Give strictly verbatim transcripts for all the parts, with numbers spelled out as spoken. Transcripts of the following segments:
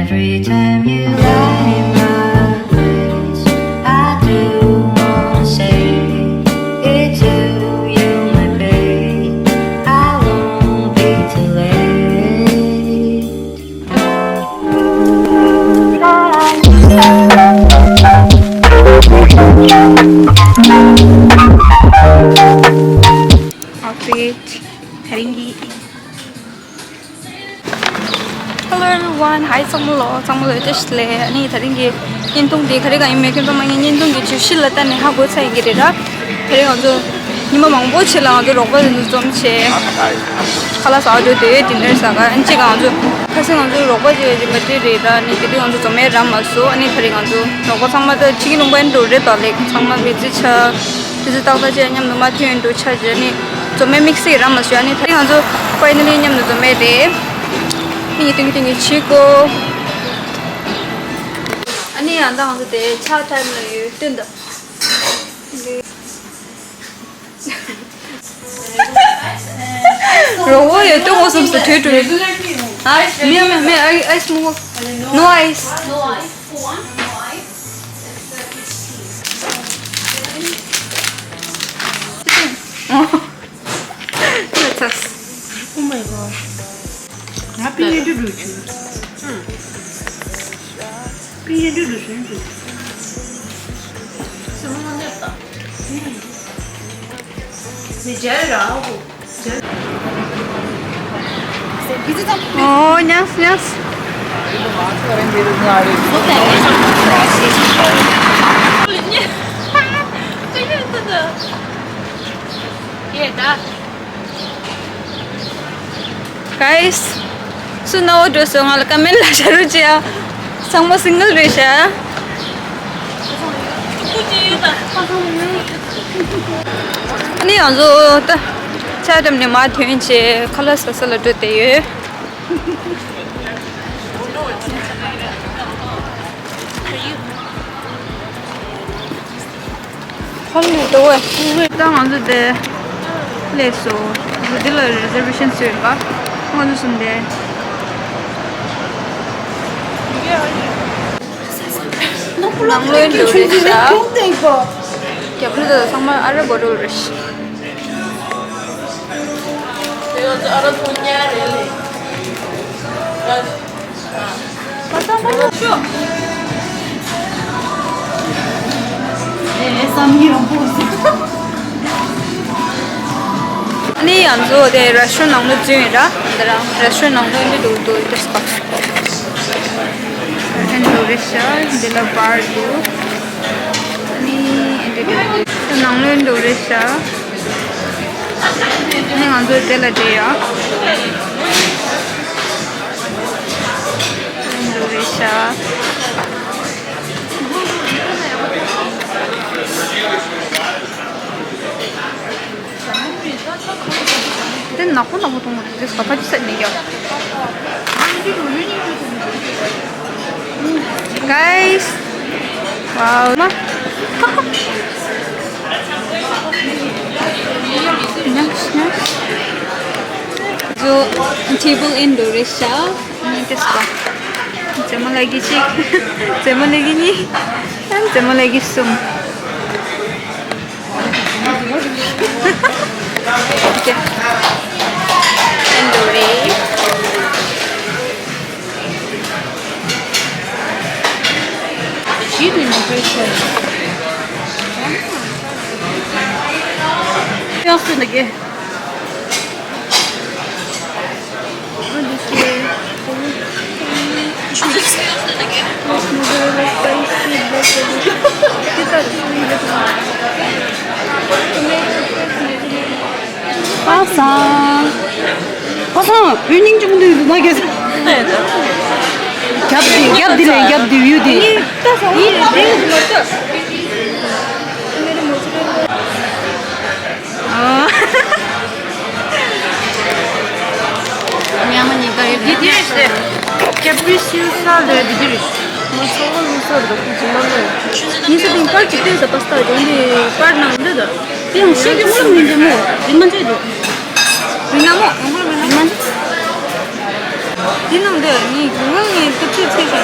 Every time you light my face, I do wanna say it's you, you my babe. I won't be too late. Outfit. Hello everyone, hi ཚང་མ་ལོ། ཚང་མ་ལོ་བཀྲ་ཤིས་བདེ་ལེགས། ཨ་ནི་དེ་རིང་གི་བརྙན་ཐུང་འདི་ག་རེ་གང་ཡིན་མིན་ཁྱོད་ཚང་མ་ངའི་བརྙན་ཐུང་གི་བརྗོད་གཞི་ལ་ལྟ་ནས་ཧ་གོ་ཚར་ཡིན་གྱི་རེད་ར། དེ་རིང་ང་ཚོ་ཉི་མ་མང་པོ་ཕྱིན་ལ་ང་ཚོ་རོགས་པ་དེ་ཚོ་འཛོམས་བྱས་ཁ་ལག་ཟ་བ་འགྲོ་དེ་ཌི་ནར་ཟ་ག་ཨ་ནི་གཅིག་ང་ཚོ་ཁ་སང་ང་ཚོ་རོགས་པ་ཅིག་ཡོད་ཅིག་མ་བྲིས་རེད་ར། ཨ་ནི་དེ་དུས་ང་ཚོ་འཛོམས་ཡས་རག་མ་སོང་། ཨ་ནི་དེ་རིང་ང་ཚོ་རོགས་པ་ཚང་མ་ད་ཕྱི་གི་ལུང་པ་ཡིན་འགྲོ་རེད་པ། ལེགས་ཚང་མ་མི་ཚེ་ཆ། དེ་ཚོ་ཏག་ཏག་བྱས་མཉམ་དུ་མ་ཐོན་འགྲོ་ཆ་བྱས་ནས་འཛོམས་མེད་དམིགས་བསལ་རག་མ་སོང་། ཨ་ནི་ད་རིང་ང་ཚོ་ཕ་ཡི་ན་ལི་མཉམ་དུ་འཛོམས་མེད་རེད། མི་ཡི་སྟོན་གྱི་སྟོན་གྱི་བྱེད་གོ། ཨ་ནི་ཡང་ད་ང་ཚོ་དེ་ཆ་ཐམ་ལ་ཡོད་སྟོན་ད། རོགས་པ་ཡོད་སྟོན་གོ་སོང་ཟེར་གྲོས་གྲོས། ཨ་མི་མི་མི་ཨའི་ཨའི་སི་མོ་གོ། No ice. Oh my god. ང་པི་ནེ་འདྲ་འགྲོ་བྱུང་། པི་ནེ་འདྲ་འགྲོ་བྱུང་། ཨོ་ཉགས་ཉགས། Guys, སུ་ན་འོ་འགྲོ་སོང་། ང་ལ་ཀ་མེན་ལ་བྱ་རོགས་བྱེད་ཨ། ཚང་མ་སིང་གལ་རེད་ཤག་ཨ་ནི་ང་ཚོ་ད་ཆ་འགྲམ་ནས་མར་ཐོན་བྱས་ཁ་ལག་ཟ་ས་ལ་འགྲོ་བསྡད་ཡོད། ཧོལ་ནས་འགྲོ་བས། ད་ང་ཚོ་དེ་སླེབས་སོང་། ང་ཚོ་འདི་ལ་རི་ཛར་ཝེ་ཤན་བཟོས་ཡོད་པ། ང་ཚོ་གསུམ་དེ། ནང་ལོགས་འགྲོ་རེད་ཤག་རྒྱབ་ལོགས་དེ་ཚང་མ་ཨ་ར་བོ་རོལ་རེད་ཤག་ཨ་ནི་ང་ཚོ་དེ་རེ་སི་ཊོ་རན་ནང་ལ་འཛུལ་ཡིན་ར། འདི་ར་རེ་སི་ཊོ་རན་ནང་ལ་འདི་འདུག་འདུག་དེ་སྐོར་ཨེ་འདུག་རེད་ཤག་འདི་ལ་བར་འདུག་ཨ་ནི་འདི་འདུག་ནང་ལོགས་འདུག་རེད་ཤག་ཨ་ནི་ང་ཚོ་དེ་ལ་བསྡད་ཡ། འདུག་རེད་ཤག་དེ་ནག་པོ་ནག་པོ་མཐོང་གི་འདུག་དེ་ས་ཕ་ཅི་ཟེར་ནས་ཀྱང་། Guys, wow. ཉག་ཉག་ཇོ་ཊེ་བལ་ཨིན་འགྲོ་རེད་ཤག་ཨ་ནི་དེ་སྐོར་རྫ་མ་ལགས་ཀྱི་གཅིག་རྫ་མ་ལགས་ཀྱི་གཉིས། རྫ་མ་ལགས་ཀྱི་གསུམ། ཨེ་འགྲོ་རེད། ཞིག་ཏུ་ནི་ཕེ་ཤོན། ཡག་སུ་འདུག་གེ། པ་སངས། པ་སངས་བོད་སྙིང་རྗེ་མོ་འདུག་ན་གས། རྒྱབ་འདི་རྒྱབ་འདི་ལས་རྒྱབ་འདི་ཡུ་འདི། ཉ་མ་ཉི་ཀ་ཡོད་འདི་འདི་རེད་ཟེར། ཀེ་པི་རི་སིལ་ས་ལས་འདི་འདི་རེད། ང་ཚོ་ལ་ལུས་ས་རེད་ཁོང་ཚོ་མ་ལོས། ཉི་ས་དེང་པར་གཅིག་སྟོན་ས་པ་སི་ཏ་རེད་འདི་པར་ནང་འདི་ད། དེ་ཡང་ཤེས་ཀྱི་མོ་ལ་མི་འདྲ་མོ་རིན་མ་འདྲ་འདུག་རིན་མ་མོ་ཡང་མོ་རིན་མ་འདྲ། འདི་ནང་འདི་ངའི་ངོ་ངའི་ཏུབ་ཏུབ་ཚེ་ཞིག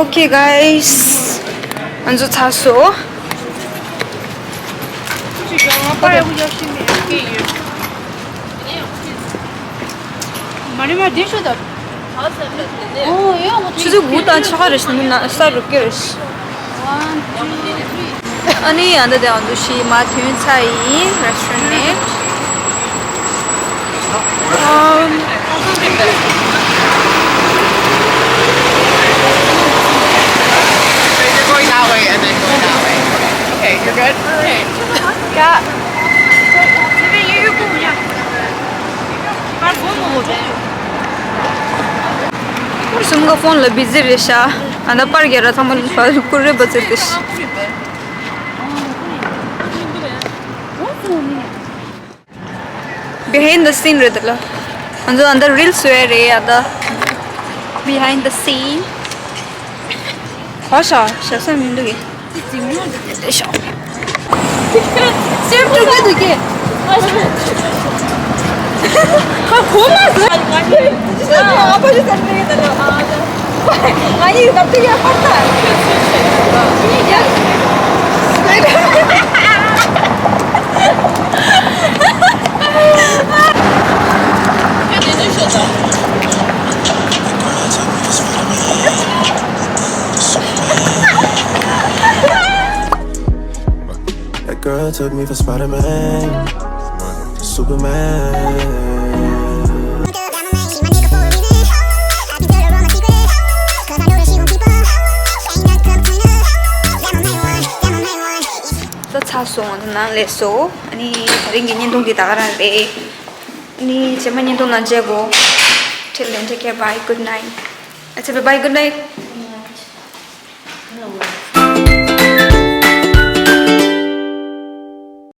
Okay, guys. ང་ཚོ་ཚར་སོང་། མ་རེད་མ་རེད། ཆུ་ཚོད་དགུ་དང་ཕྱེད་ཀ་རེད་ཤག་ནི་ན་ས་རུབ་ཀྱི་རེད། ཨ་ནི་ཨ་ད་དེ་ང་ཚོ་ཤི་མ་ཐོན་ཚར་ཡིན་restaurant ནས། Um, you're going that way and then going that way. Okay, you're good? Okay. Yeah. ཁོ་གསུམ་ཀ་ཕོན་ལ་བི་ཛི་རེད་ཤག་ཨ་ད་པར་རྒྱག་ར་ཚང་མ་ཀུ་རེ་པ་ཚོད་དེ། Behind the scene རེད་ལ། ང་ཚོ་ཨ་ད་རིལ་བཟོ་ཡ་རེད་ཨ་ད། Behind the scene. ཧ་ཤ་ཤ་ས་མི་འདུག་གི། དེ་ཤ། སེམས་འཁྲུག་གི་འདུག་གི། ཁ་ཁོ་མ་ཟ། ཨ་ཕ་ཞིག་ཟ་ནི་ཡོད་ད་ལ། ང་ཡིས་ད་ལྟ་ཡར་ཕར་ལྟ། Took me for Spider-Man, Superman. ད་ཚར་སོང་། ད་ནང་སླེབས་སོང་། ཨ་ནི་དེ་རིང་གི་བརྙན་ཐུང་འདི་ད་ག་རང་རེད། ཨ་ནི་རྗེས་མ་བརྙན་ཐུང་ནང་མཇལ་གོ། Till then, take care, bye, good night. ཨ་ཙི། bye bye, good night.